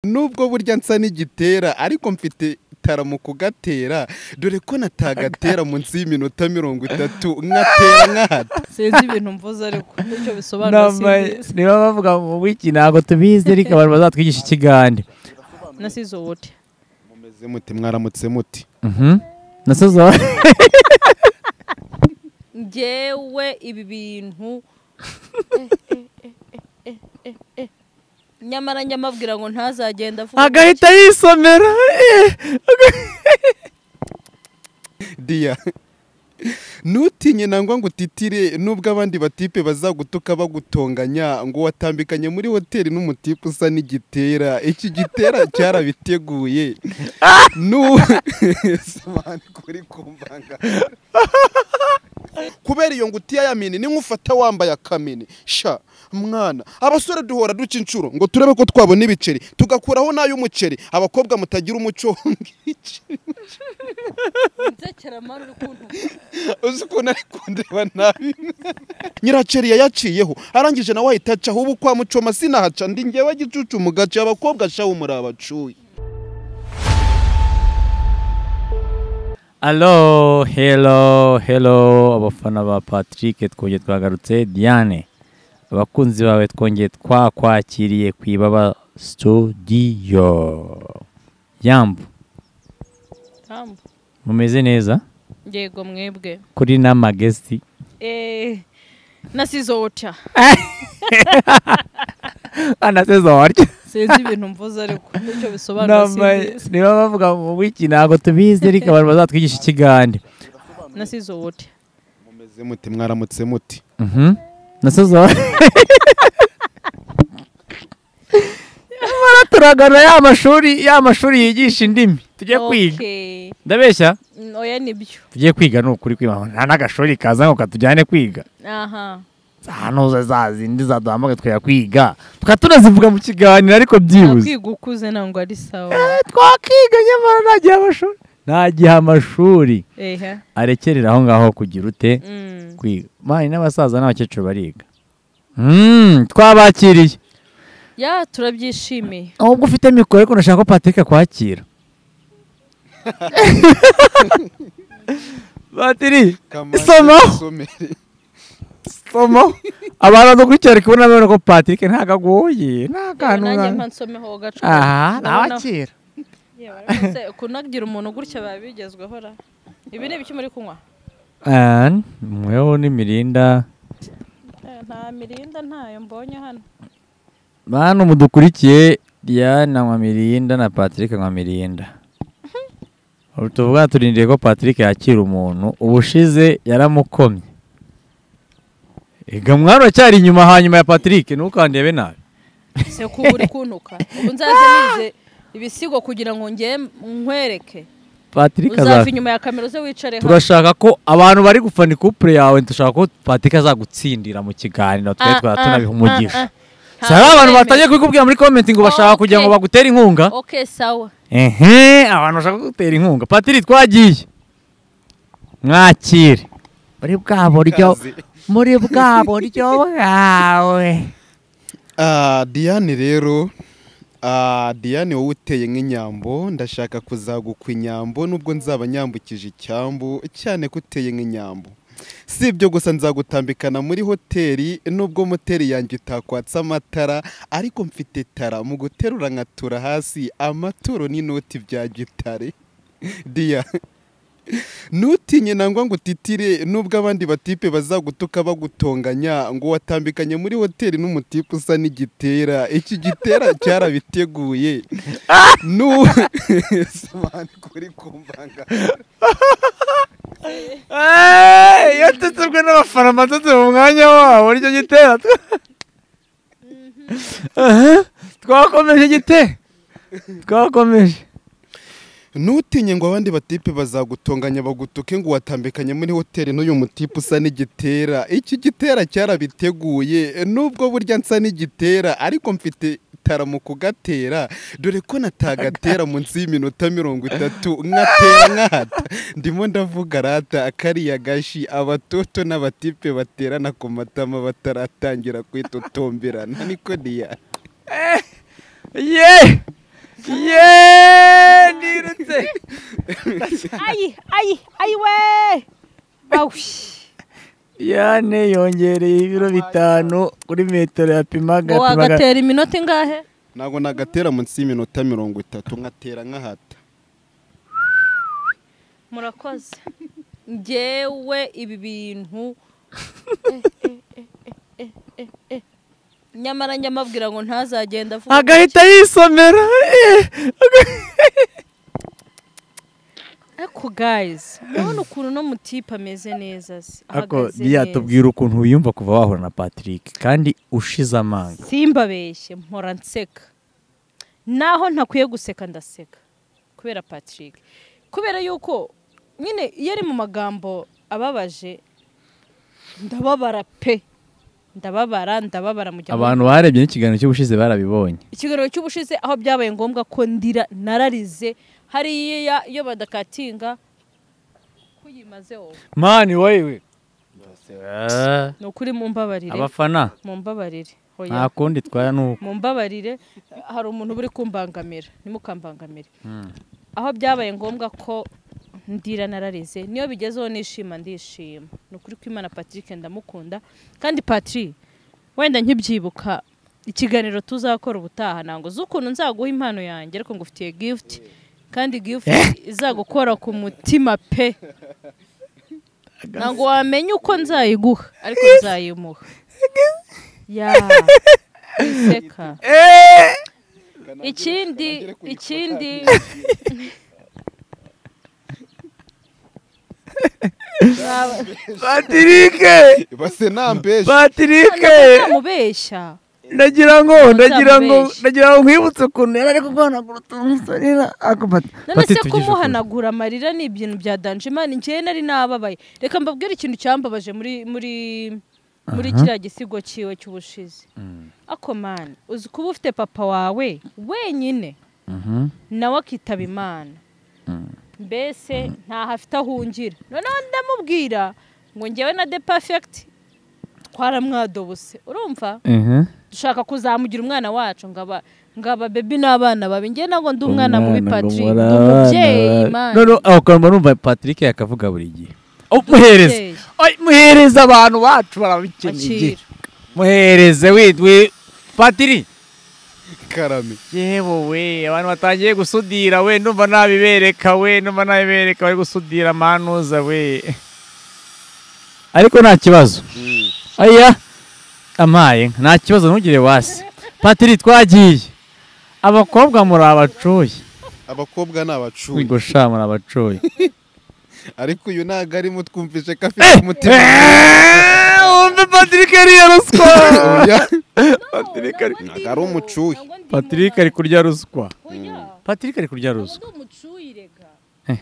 Nubwo burya nsa n'igitera ariko mfite tara mu kugatera, dore ko natagatera munsi y'iminota 30 nkatera nkahata. Sinzi ibintu mvuze ariko nicyo bisobanura sinzi. Niba bavuga mu wiki ntabwo tubizi, ariko abantu bazatwigisha ikigande. Nasize ubuti. Mumeze muti, mwaramutse muti. Nasize njyewe ibi bintu nyamara nyamabwira ngo ntazagenda avuga agahita yisomera. Dia ntutinye nangwa ngo utitire, nubwo abandi batipe bazagutuka bagutonganya ngo watambikanye muri hoteli n'umutipe usa n'igitera. Iki gitera cyarabiteguye. Kuri kumbanga kubera iyo ngutiya ya mini ni nkufata wambaye akamini. Sha mwana, abasore duhora duca inshuro ngo turebe ko twabona ibiceri tugakuraho nayo umuceri. Abakobwa mutagira umuco uzi ukuntu ari kundeba nabi. Nyiraceri yayaciyeho arangije nawe ahita acaho. Ubu kwa Mucoma sinahaca, ndi njyewe gicucu mu gace. Abakobwa shaho muri abacuye. Allo, hello, hello abafana ba Patrick, twongeye twagarutse. Diane, abakunzi bawe twongeye twakwakiriye ku Ibaba Studio. Yambu. Yambu. Mumeze neza? Yego mwebwe. Kuri nama guest. Nasize otya. Anasize otya. Sinzi ibintu mvuze ariko nicyo bisobanura sinzi. Niba bavuga mu wiki ntabwo tubizi, ariko abantu bazatwigisha ikigande. Nasize ubuti. Mumeze muti, mwaramutse muti. Nasize nyamara turagana ya mashuri yigisha indimi. Tujye kwiga. Ndabeshya? Oya nibyo. Tujye kwiga ni ukuri kwimana. Nta n'agashuri kaza ngo katujyane kwiga. Aha. Hano za zindi zaduhamagaye tukajya kwiga, tukaba tunazivuga mu kiganiro ariko byibuze kwiga ukuze ntabwo ari sawa. Twakiga nyamara nta gihe amashuri arekerera aho ngaho kugira ute kwiga. Mani n'abasaza n'abakecuru bariga. Twabakiriye ya turabyishimiye. Ahubwo ufite mikoro ariko ndashaka ko Patrick akwakira. Batiri isoma somo. Abantu dukurikira kubona babona ko Patrick ntago agoye, nta kantu nanjye mpa nsomeho gacu. Aha nawakira. Yewe kunagira umuntu gutya babigezweho ra. Ibi ni ibiki muri kunywa? Mweho ni mirinda. Nta mirinda ntayo mbonye hano. Bantu mudukurikiye, Diana nywa mirinda na Patrick nywa mirinda. Tuvuga turindiriye ko Patrick yakira umuntu, ubushize yaramukomye. Ega mwana cyari inyuma hanyuma ya Patrick, ntukandebe nabi. Se kuburi kuntuka. Ubu nzaze nize ibisigo kugira ngo ngiye nkwereke. Patrick azafa inyuma ya kamera ze wicare hano. Turashaka ko abantu bari gufana couple yawe, turashaka ko Patrick azagutsindira mu kiganiro twe tunabiha umugisha. Sara abantu batangiye kubikubwira muri comment ngo bashaka kugira ngo bagutere inkunga. Okay sawa. Abantu bashaka kugutera inkunga. Patrick twagiye. Mwakire. Muri bwa buryo muri bwa buryo bwawe. Diane rero, Diane wowe uteye nk'inyambo, ndashaka kuzagukwa inyambo nubwo nzaba nyambukije icyambu, cyane ko uteye nk'inyambo. Si ibyo gusa, nzagutambikana muri hoteli nubwo moteri yanjye itakwatsa amatara, ariko mfite tara mu guterura nkatura hasi amaturo n'inoti bya gitare. Dia ntutinye nangwa ngo utitire, nubwo abandi batipe bazagutuka bagutonganya ngo watambikanye muri hoteli n'umutipe usa n'igitera. Iki gitera cyarabiteguye. Kuri kumbanga. Iyo tutubwe n'abafana batutse mu mwanya wabo nicyo gitera. Twakomeje gite. Twakomeje. Ntutinye ngo abandi batipe bazagutonganya bagutuke ngo watambikanye muri hoteli n'uyu mutipe usa n'igitera. Iki gitera cyarabiteguye, nubwo burya nsa n'igitera ariko mfite tara mu kugatera, dore ko natagatera munsi y'iminota 30 nkatera nkahata. Ndimo ndavuga rata kariya gashi abatoto n'abatipe baterana ku matama bataratangira kwitotomberana. Niko Dia. Ye! Ye nirutse. Ayi ayi ayi we. Yane yongereye ibiro 5 kuri metero yapimaga. Wagatera iminota ingahe? Ntago nagatera munsi y'iminota 30 nkatera nkahata. Murakoze. Ngewe ibi bintu nyamara nyamabwira ngo ntazagenda avuga agahita yisomera. Ako guys, urabona ukuntu no mutipe ameze neza se. Ako yatubwira ukuntu wiyumva kuva wahura na Patrick kandi ushize amanga. Simbabeshye mpora nseka. Naho ntakwiye guseka ndaseka kubera Patrick. Kubera yuko nyine iyo ari mu magambo ababaje ndababara pe. Ndababara mu gihe abantu barebye n'ikiganiro cy'ubushize barabibonye. Ikiganiro cy'ubushize aho byabaye ngombwa ko ndira nararize. Hariya iyo badakatinga kuyimaze wowe mani wewe no kuri mumbabarire abafana mumbabarire hoya nta kundi twaya nuko mumbabarire hari umuntu buri kumbangamira nimukambangamire. Aho byabaye ngombwa ko ndira nararize niyo bigezeho nishima ndishima. Nukuri kwimana Patrick ndamukunda kandi Patrick wenda nkibyibuka ikiganiro tuzakora ubutaha nango z'ukuntu nzaguha impano yanjye ariko ngufitiye gift kandi gift izagukora ku mutima pe. Nango wamenye uko nzayiguha ariko nzayimuha. Ya iseka. Ikindi Patrick base nambesha. Patrick namubesha. Ndagira ngo nkwibutse ukuntu yari ari kuguhanagura utuntu akufata. None se kumuhanagura amarira ni ibintu bya danger man njye nari nababaye. Reka mbabwire ikintu cyambabaje muri kiriya gisigo cyiwe cy'ubushize. Ako man uzi kuba ufite papa wawe wenyine nawe akitaba Imana. Mbese nta hafite ahungira. Noneho ndamubwira ngo njyewe na The Perfect twaramwadobose urumva dushaka kuzamugira umwana wacu ngaba baby n'abana babi nge nago ndi umwana mubi Patrick umubyeyi man. No aho numva Patrick yakavuga buri gihe muhereze muhereze abantu bacu barabikeneye muhereze witwe Patrick Karame. Yewe we abantu batangiye gusudira we ndumva nabibereka we ndumva nabibereka bari gusudira manuza we ariko nta kibazo. Aya amaye nta kibazo ntugire wasi. Patrick twagiye abakobwa muri abacuye. Abakobwa ni abacuye. Ngo sha muri abacuye. Ariko uyu ntago arimo twumvise ko afite umutima. Umve Patrick ari ruswa. Patrick ari umucuye. Patrick ari kurya ruswa. Patrick ari kurya ruswa.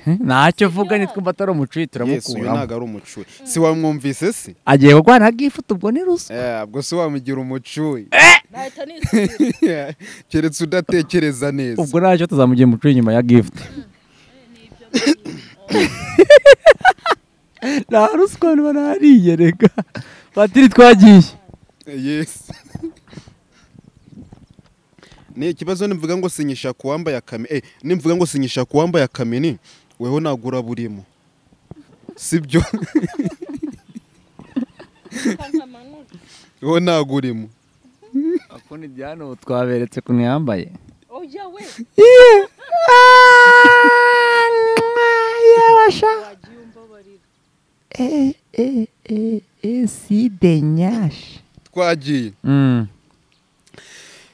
Ntacyo vuga nitwumva atari umucuyi turamukura. Yesu ntago ari umucuyi. Si wamwumvise se? Agiye kugwana gifuta ubwo ni ruswa. Ubwo si wamugira umucuyi. Nahita nisubira. Keretse udatekereza neza. Ubwo ntacyo tuzamugira umucuyi nyuma ya gift. Nta ruswa nariye reka. Patrick twagiye. Yes. Ni ikibazo nimvuga ngo sinyisha kuwambaye akame nimvuga ngo sinyisha kuwambaye akamini weho nagura burimo sibyo. Weho nagurimo akundi Diane twaberetse kuntu yambaye. Oya we yabasha si denyash twagiye.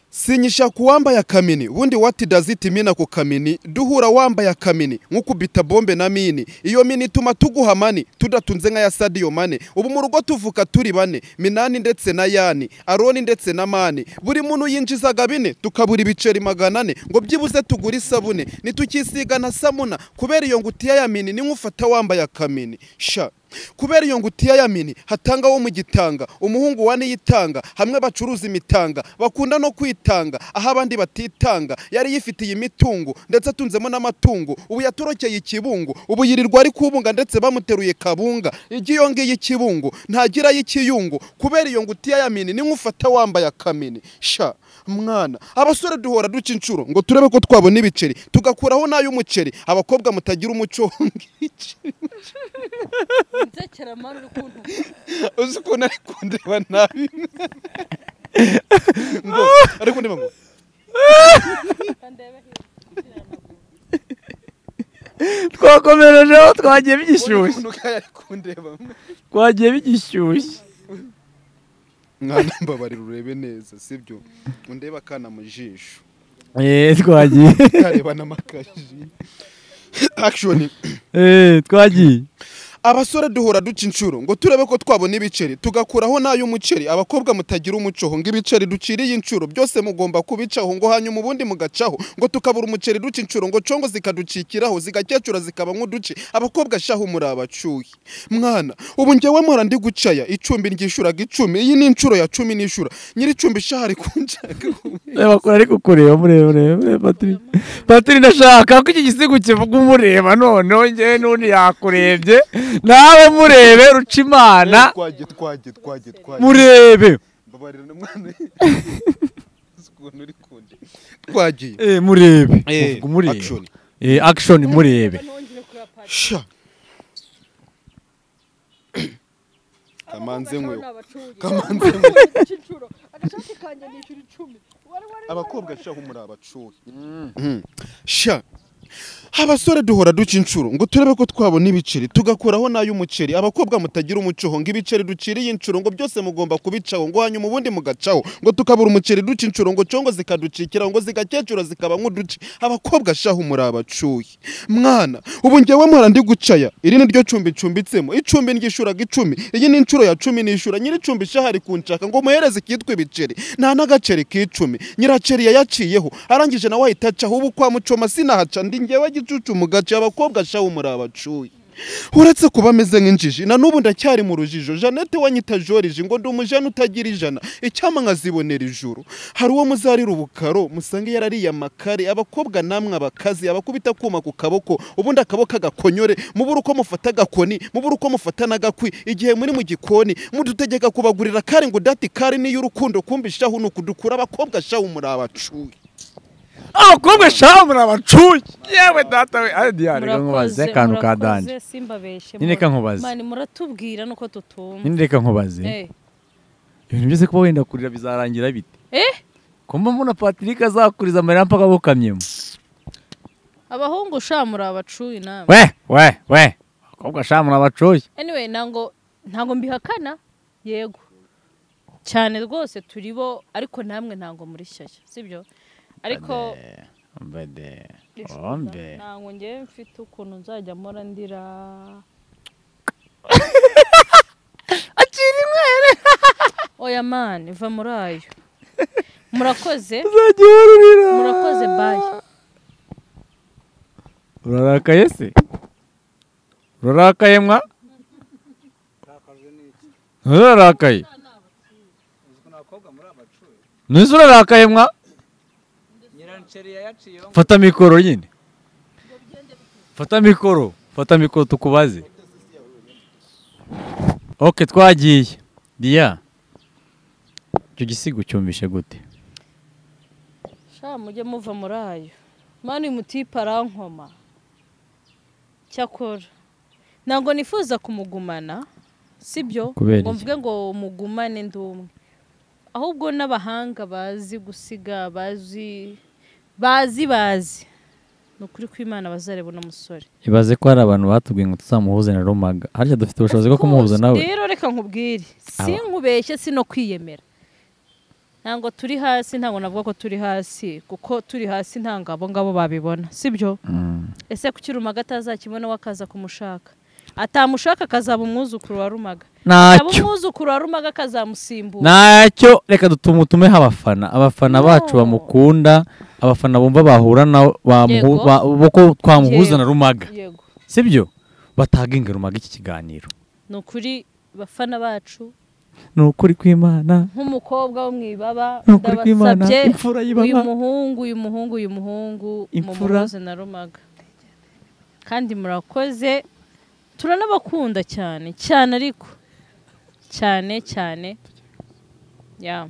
Sinyisha kuwambaye akamini ubundi what does it mean ako kamini duhura wambaye akamini nkukubita bombe na mini iyo mini ituma tuguha mani tudatunze nka ya Sadio Mane ubu mu rugo tuvuka turi bane Minani ndetse na Yani Aroni ndetse na Mani buri muntu yinjizaga bine tukabura ibiceri 400 ngo byibuze tugura isabune nitukisiga na samuna kubera iyo ngutiya ya mini ni nkufata wambaye akamini sha kubera iyo ngutiya ya mini hatanga wo mu gitanga umuhungu wa niyitanga hamwe bacuruza imitanga bakunda no kwitanga aho abandi batitanga yari yifitiye imitungo ndetse atunzemo n'amatungo ubu yatorokeye ikibungo ubu yirirwa ari kubunga ndetse bamuteruye kabunga igiyo ngiye ikibungo ntagira y'ikiyungo kubera iyo ngutiya ya mini ni nkufata wambaye akamini sha Mwana, abasore duhora duca inshuro ngo turebe ko twabona ibiceri, tugakuraho n'ay'umuceri. Abakobwa mutagira umuco nzekera mara uri kuntu uzi ukuntu ari kundeba nabi ngo ari kundeba ngo twakomerejeho twagiye bigishyushye twagiye bigishyushye. Mwana mbabarira urebe neza sibyo, undeba akana mu jisho. Twagiye kareba n'amakaji action. Twagiye. Abasore duhora duca inshuro ngo turebe ko twabona ibiceri, tugakuraho n'ay'umuceri. Abakobwa mutagira umuco ngo ibiceri duciriye inshuro byose mugomba kubicaho, ngo hanyuma ubundi mugacaho, ngo tukabura umuceri duca inshuro, ngo congo zikaducikiraho zigakecura zikaba nk'uduce. Abakobwa shaho muri abacuyi. Mwana, ubu njyewe mpora ndi gucaya icumbi ryishuraga 10, iyi ni inshuro ya 10 n'ishura nyiri icumbi shahari kunjaka. Bakora ariko kureba mureba Patrick. Patrick ndashaka ko iki gisigo kivuga umureba none njyewe n'undi yakurebye nawe murebe ruca Imana. Twagiye murebe mbabarira mwana twagiye murebe murebe action murebe. Sha kamanze nkwe kamanze abakobwa shaho muri abacuyi. Sha abasore duhora duca inshuro ngo turebe ko twabona ibiceri, tugakuraho n'ay'umuceri. Abakobwa mutagira umuco ngo ibiceri duciriye inshuro ngo byose mugomba kubicaho, ngo hanyuma ubundi mugacaho, ngo tukabura umuceri duca inshuro, ngo congo zikaducikira, ngo zigakecura zikaba nk'uduce. Abakobwa shaho muri abacuyi. Mwana, ubu njyewe mpora ndi gucaya, iri ni ryo cumbi ncumbitsemo, icumbi ryishuraga 10, iyi ni inshuro ya 10 n'ishura. Nyiri icumbi shahari kunshaka ngo muhereze ikitwa ibiceri, nta n'agaceri k'icumi. Nyiraceri yayaciyeho arangije nawe ahita acaho. Ubu kwa mucoma sinahaca ndi njyewe gicucu mu gace. Abakobwa shaho muri abacuyi. Uretse kuba ameze nk'injiji na n'ubu ndacyari mu rujijo. Jeannette wanyita Joriji ngo ndi umujana utagira ijana, icyama nkazibonera ijuru. Hari uwo muzarira ubukaro musange yarariye amakare. Abakobwa namwe abakazi, abakubita kuma ku kaboko ubundi akaboko agakonyore, mubura uko mufata agakoni, mubura uko mufata n'agakwi igihe muri mu gikoni. Mudutegeka kubagurira kare ngo dati kare niyo urukundo kumbi shaho nukudukura. Abakobwa shaho muri abacuyi. Abakobwa shaho muri abacuyi. Yewe data we ari diare nkubaze akantu ka danje. Nyine reka nkubaze. Mani muratubwira nuko tutumva. Nyine reka nkubaze. Ibintu byose kuba wenda kurira bizarangira bite? Kumba mbona Patrick azakuriza amarira mpaka bokamyemo. Abahungu shaho muri abacuyi namwe. We. Abakobwa shaho muri abacuyi. Anyway ntango mbihakana. Yego. Cyane rwose turibo ariko namwe ntango muri shyashya, sibyo? Ariko ombe ntango ngewe mfite ukuntu nzajya mpora ndira akiri inywere. Oya man, va muri ayo. Murakoze. Murakoze, bye. Urarakaye se? Urarakaye mwa? Urarakaye. Nese urarakaye mwa? Fata mikoro nyine. Fata mikoro tukubaze. Okay, twagiye. Dia. Icyo gisigo cyumvishe gute? Sha mujye muva muri ayo. Mani mutipa arankoma. Cyakora ntabwo nifuza kumugumana, sibyo? Ngo mvuge ngo mugumane ndumwe. Ahubwo n'abahanga bazi gusiga, bazi nukuri kw'Imana bazarebona umusore. Ibaze ko hari abantu batubwiye ngo tuzamuhuze na Rumaga. Harya dufite ubushobozi bwo kumuhuza nawe. Rero reka nkubwire, sinkubeshye sino kwiyemera. Ntango turi hasi, ntango navuga ko turi hasi, kuko turi hasi ntango abo ngabo babibona, sibyo? Ese kuki Rumaga atazakibona wakaza kumushaka? Atamushaka akazaba umwuzukuru wa Rumaga. Ntacyo. Umwuzukuru wa Rumaga akazamusimbura. Ntacyo, reka dutumutume abafana bacu bamukunda, abafana bumva bahura na boko twamuhuza na Rumaga. Sibyo? Bataginga Rumaga iki kiganiro. Nukuri bafana bacu. Nukuri kw'Imana. Nk'umukobwa wo mwibaba ndabasabye uyu muhungu mumuhuze na Rumaga. Kandi murakoze. Turanabakunda cyane cyane ariko cyane cyane ya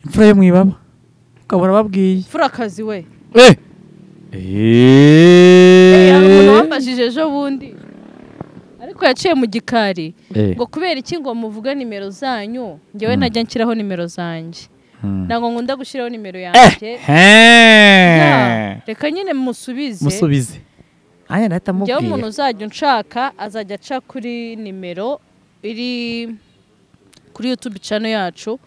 imfura yo mwibaba. Ukabura babwiye. Furakazi we. Umuntu wambajije ejo bundi. Ariko yaciye mu gikari. Ngo kubera iki ngo muvuga nimero zanyu, njyewe ntajya nshyiraho nimero zanjye. Ntabwo nkunda gushyiraho nimero yanjye. Reka nyine musubize. Musubize. Aya ndahita mubwira. Njyewe umuntu uzajya unshaka azajya aca kuri nimero iri kuri YouTube channel yacu,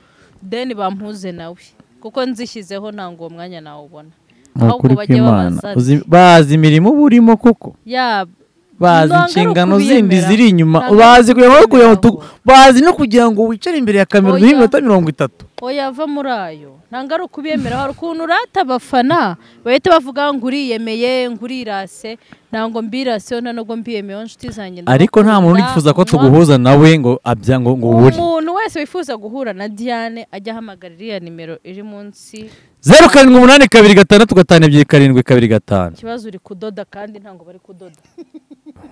then bampuze nawe. Kuko nzishyizeho ntango uwo mwanya nawubona. Ahubwo bajye babaza. Bazi imirimo burimo koko. Bazi inshingano zindi ziri inyuma, bazi bazi no kugira ngo wicare imbere ya kamera y'iminota 30. Oya va muri ayo. Ntango ari ukubiyemera, hari ukuntu urata abafana bahita bavuga ngo uriyemeye, ngo urirase, ntango mbirase nta nubwo mbiyemeye inshuti zanjye. Ariko nta muntu wifuza ko tuguhuza nawe ngo abya ngo ubure. Umuntu wese wifuza guhura na Diane ajya ahamagara iriya nimero iri munsi 0782 652 725. Ikibazo uri kudoda kandi ntango bari kudoda.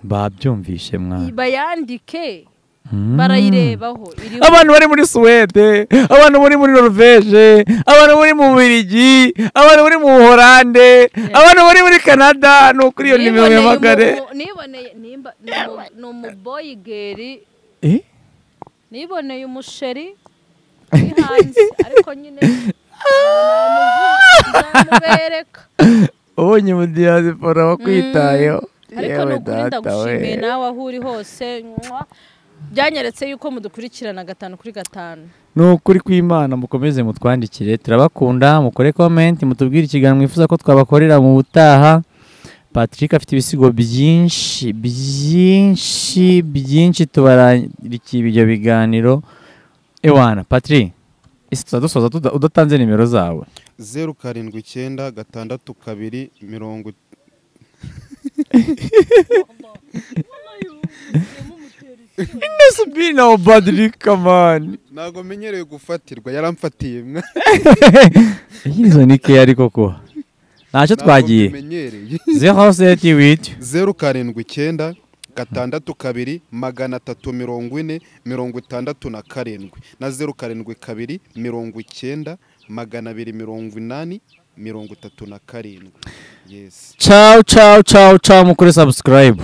Babyumvishe mwana. Bayandike. Barayirebaho. Abantu bari muri Suwede, abantu bari muri Norvege, abantu bari mu Bubiligi, abantu bari mu Buholande, abantu bari muri Canada, no kuri iyo nimero yamagare. Niboneye nimba no muboyigeri. Niboneye umusheri hanze ariko nyine namubereka. Ubonye mu diaspora wakwitayeho. Ariko nukuri ndagushimiye nawe aho uri hose. Byanyeretse yuko mudukurikirana 5 kuri 5. Nukuri kw'Imana mukomeze mutwandikire, turabakunda, mukore comment, mutubwire ikiganiro mwifuza ko twabakorera mu butaha. Patrick afite ibisigo byinshi byinshi byinshi, tubararikiye ibyo biganiro. Ewana Patrick, ese tuzadusoza udatanze nimero zawe? 079 62 40 Inasubina ubadilika man. Ntago menyereye gufatirwa, yaramfatiye. Izo ni ke ariko ko. Ntacyo twagiye. 078 079 62 340 67 na 072 90 280 37. Yes. Ciao ciao ciao ciao, mukore subscribe.